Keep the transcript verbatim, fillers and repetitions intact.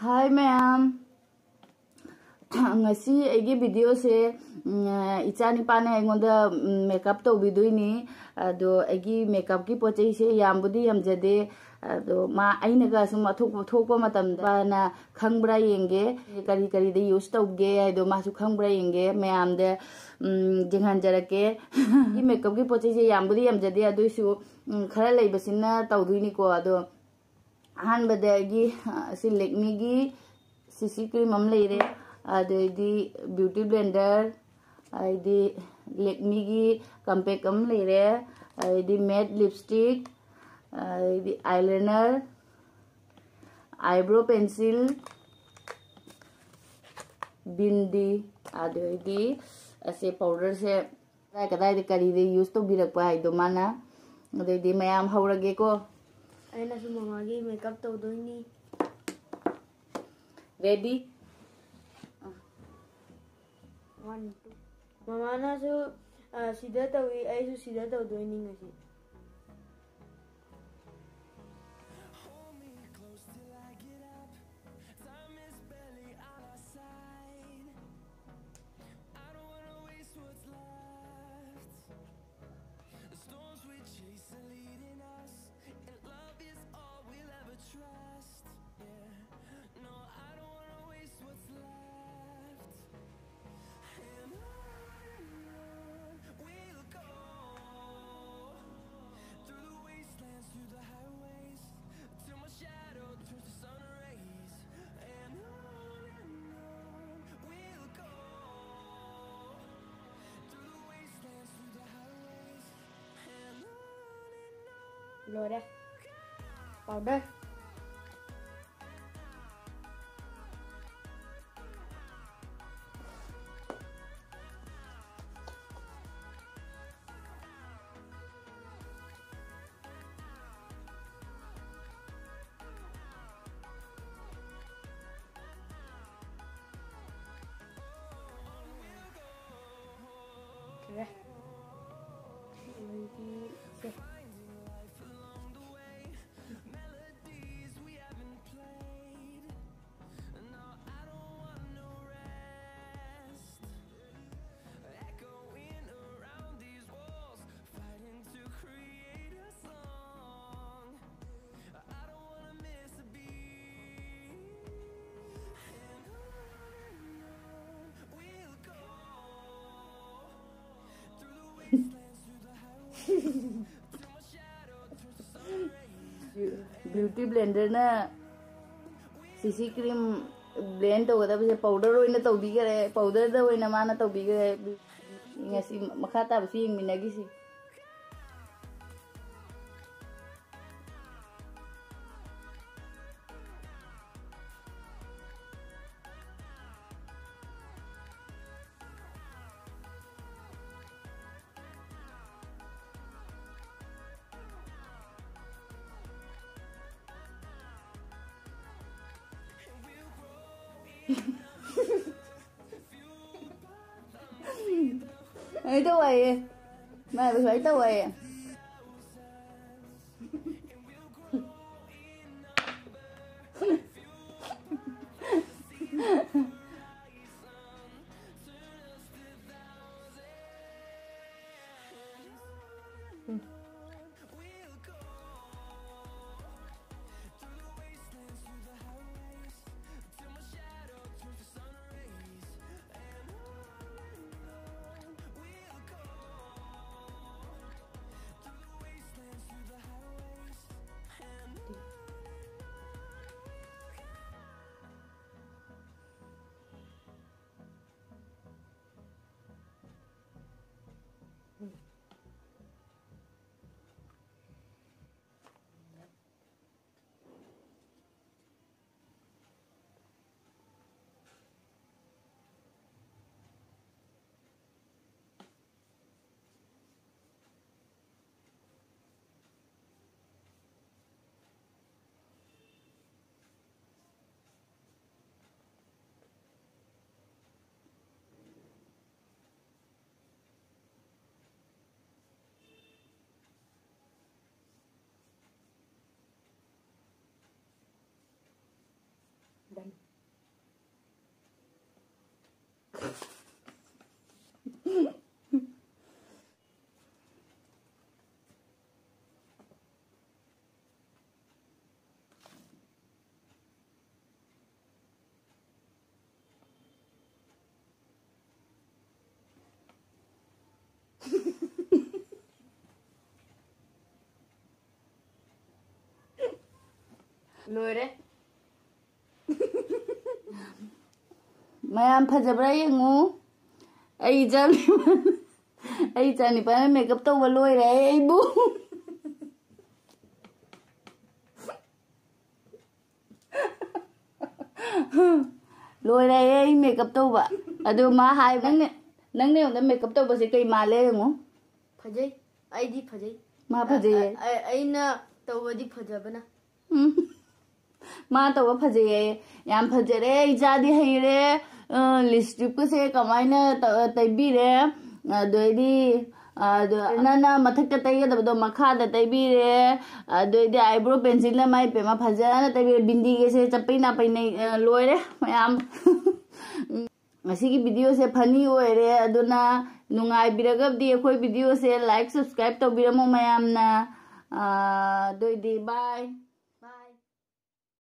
ꯍꯥꯏ ꯃꯌꯥꯝ, ꯉꯁꯤ ꯑꯩꯒꯤ ꯚꯤꯗꯤꯑꯣꯁꯦ, ꯎꯝ, ꯏꯆꯥ ꯅꯤꯄꯥꯅ ꯑꯩꯉꯣꯟꯗ, ꯎꯝ, ꯃꯦꯀꯞ ꯇꯧꯕꯤꯗꯣꯏꯅꯤ꯫ ꯑꯗꯣ ꯑꯩꯒꯤ ꯃꯦꯀꯞꯀꯤ ꯄꯣꯠ ꯆꯩꯁꯦ ꯌꯥꯝꯕꯨꯗꯤ ꯌꯥꯝꯖꯗꯦ꯫ ꯑꯗꯣ ꯃꯥ, ꯑꯩꯅꯒ ꯁꯨꯝ ꯑꯊꯣꯛꯄ ꯊꯣꯛꯄ ꯃꯇꯝꯗ ꯃꯥꯅ ꯈꯪꯕ꯭ꯔꯥ ꯌꯦꯡꯒꯦ, ꯀꯔꯤ ꯀꯔꯤꯗ ꯌꯨꯁ ꯇꯧꯒꯦ ꯍꯥꯏꯗꯣ ꯃꯥꯁꯨ ꯈꯪꯕ꯭ꯔꯥ ꯌꯦꯡꯒꯦ꯫ ꯃꯌꯥꯝꯗ, ꯎꯝ, ꯌꯦꯡꯍꯟꯖꯔꯛꯀꯦ꯫ ꯑꯩꯒꯤ ꯃꯦꯀꯞꯀꯤ ꯄꯣꯠ ꯆꯩꯁꯦ ꯌꯥꯝꯕꯨꯗꯤ ꯌꯥꯝꯖꯗꯦ, ꯑꯗꯨꯏꯁꯨ, ꯎꯝ, ꯈꯔ ꯂꯩꯕꯁꯤꯅ ꯇꯧꯗꯣꯏꯅꯤꯀꯣ꯫ ꯑꯗꯣ ꯑꯍꯥꯟꯕꯗ ꯑꯩꯒꯤ, ꯑ, ꯁꯤ ꯂꯦꯛꯃꯤꯒꯤ ꯁꯤ ꯁꯤ ꯀ꯭ꯔꯤꯝ ꯑꯃ ꯂꯩꯔꯦ, ꯑꯗꯩꯗꯤ ꯕ꯭ꯌꯨꯇꯤ ꯕ꯭ꯂꯦꯟꯗꯔ, ꯑꯗꯩꯗꯤ ꯂꯦꯛꯃꯤꯒꯤ ꯀꯝꯄꯦꯛ ꯑꯃ ꯂꯩꯔꯦ, ꯑꯗꯩꯗꯤ ꯃꯦꯠ ꯂꯤꯞꯁꯇꯤꯛ, ꯑꯗꯩꯗꯤ ꯑꯥꯏꯂꯥꯏꯅꯔ, ꯑꯥꯏꯕ꯭ꯔꯣ ꯄꯦꯟꯁꯤꯜ, ꯕꯤꯟꯗꯤ, ꯑꯗꯩꯗꯤ ꯑꯁꯦ ꯄꯥꯎꯗꯔꯁꯦ ꯀꯗꯥꯏ ꯀꯗꯥꯏꯗ ꯀꯔꯤꯗ ꯌꯨꯁ ꯇꯧꯕꯤꯔꯛꯄ ꯍꯥꯏꯗꯣ ꯃꯥꯅ꯫ ꯑꯗꯩꯗꯤ ꯃꯌꯥꯝ ꯍꯧꯔꯒꯦꯀꯣ꯫ ꯑꯩꯅꯁꯨ ꯃꯃꯥꯒꯤ ꯃꯦꯀꯞ ꯇꯧꯗꯣꯏꯅꯤ꯫ ꯔꯦꯗꯤ? One, two. ꯃꯃꯥꯅꯁꯨ, ꯑ, ꯁꯤꯗ ꯇꯧꯏ, ꯑꯩꯁꯨ ꯁꯤꯗ ꯇꯧꯗꯣꯏꯅꯤ ꯉꯁꯤ꯫ ꯂꯣꯏꯔꯦ꯫ ꯄꯥꯎꯗꯔ꯫ ꯁꯦ꯫ ꯕ꯭ꯌꯨꯇꯤ ꯕ꯭ꯂꯦꯟꯗꯔꯅ ꯁꯤꯁꯤ ꯀ꯭ꯔꯤꯝ ꯕ꯭ꯂꯦꯟ ꯇꯧꯒꯗꯕꯁꯦ ꯄꯥꯎꯗꯔ ꯑꯣꯏꯅ ꯇꯧꯕꯤꯈꯔꯦ, ꯄꯥꯎꯗꯔꯗ ꯑꯣꯏꯅ ꯃꯥꯅ ꯇꯧꯕꯤꯈꯔꯦ꯫ ꯉꯁꯤ ꯃꯈꯥ ꯇꯥꯕꯁꯤ ꯌꯦꯡꯃꯤꯟꯅꯈꯤꯁꯤ꯫ ꯑꯩ ꯇꯧ ꯍꯥꯏꯌꯦ꯫ ꯃꯥ ꯄꯩꯁꯥ ꯑꯩ ꯇꯧ ꯍꯥꯏꯌꯦ꯫ ꯂꯣꯏꯔꯦ꯫ ꯃꯌꯥꯝ ꯐꯖꯕ꯭ꯔꯥ ꯌꯦꯡꯉꯨ꯫ ꯑꯩ ꯏꯆꯥ ꯑꯩ ꯏꯆꯥ ꯅꯤꯄꯥꯅ ꯃꯦꯀꯞ ꯇꯧꯕ ꯂꯣꯏꯔꯦ ꯑꯩꯕꯨ꯫ ꯂꯣꯏꯔꯦ ꯑꯩ ꯃꯦꯀꯞ ꯇꯧꯕ꯫ ꯑꯗꯨ ꯃꯥ ꯍꯥꯏ, "ꯅꯪꯅ ꯅꯪꯅ ꯑꯩꯉꯣꯟꯗ ꯃꯦꯀꯞ ꯇꯧꯕꯁꯦ ꯀꯩ ꯃꯥꯜꯂꯦ ꯌꯦꯡꯉꯨ"꯫ ꯐꯖꯩ꯫ ꯑꯩꯗꯤ ꯐꯖꯩ꯫ ꯃꯥ ꯐꯖꯩꯌꯦ꯫ ꯑ- ꯑ- ꯑꯩꯅ ꯇꯧꯕꯗꯤ ꯐꯖꯕꯅ꯫ ꯎꯝ꯫ ꯃꯥ ꯇꯧꯕ ꯐꯖꯩꯌꯦ꯫ ꯌꯥꯝ ꯐꯖꯔꯦ, ꯏꯆꯥꯗꯤ ꯍꯩꯔꯦ꯫ ꯂꯤꯞꯁꯇꯤꯛꯀꯁꯦ ꯀꯃꯥꯏꯅ ꯇ- ꯇꯩꯕꯤꯔꯦ꯫ ꯑꯗꯩꯗꯤ ꯑꯗꯣ ꯅꯪꯅ ꯃꯊꯛꯇ ꯇꯩꯒꯗꯕꯗꯣ ꯃꯈꯥꯗ ꯇꯩꯕꯤꯔꯦ꯫ ꯑꯗꯩꯗꯤ ꯑꯥꯏꯕ꯭ꯔꯣ ꯄꯦꯟꯁꯤꯜꯅ ꯃꯥꯏ ꯄꯦꯝꯃ ꯐꯖꯅ ꯇꯩꯕꯤꯔꯦ꯫ ꯕꯤꯟꯗꯤꯒꯁꯦ ꯆꯞꯄꯩ ꯅꯥꯄꯩ ꯅꯩ ꯑ, ꯂꯣꯏꯔꯦ ꯃꯌꯥꯝ꯫ ꯉꯁꯤꯒꯤ ꯚꯤꯗꯤꯑꯣꯁꯦ ꯐꯅꯤ ꯑꯣꯏꯔꯦ꯫ ꯑꯗꯨꯅ ꯅꯨꯡꯉꯥꯏꯕꯤꯔꯒꯗꯤ ꯑꯩꯈꯣꯏ ꯚꯤꯗꯤꯑꯣꯁꯦ ꯂꯥꯏꯛ ꯁꯕꯁꯀ꯭ꯔꯥꯏꯕ ꯇꯧꯕꯤꯔꯝꯃꯣ ꯃꯌꯥꯝꯅ꯫ ꯑꯗꯨꯑꯣꯏꯗꯤ ꯕꯥꯏ꯫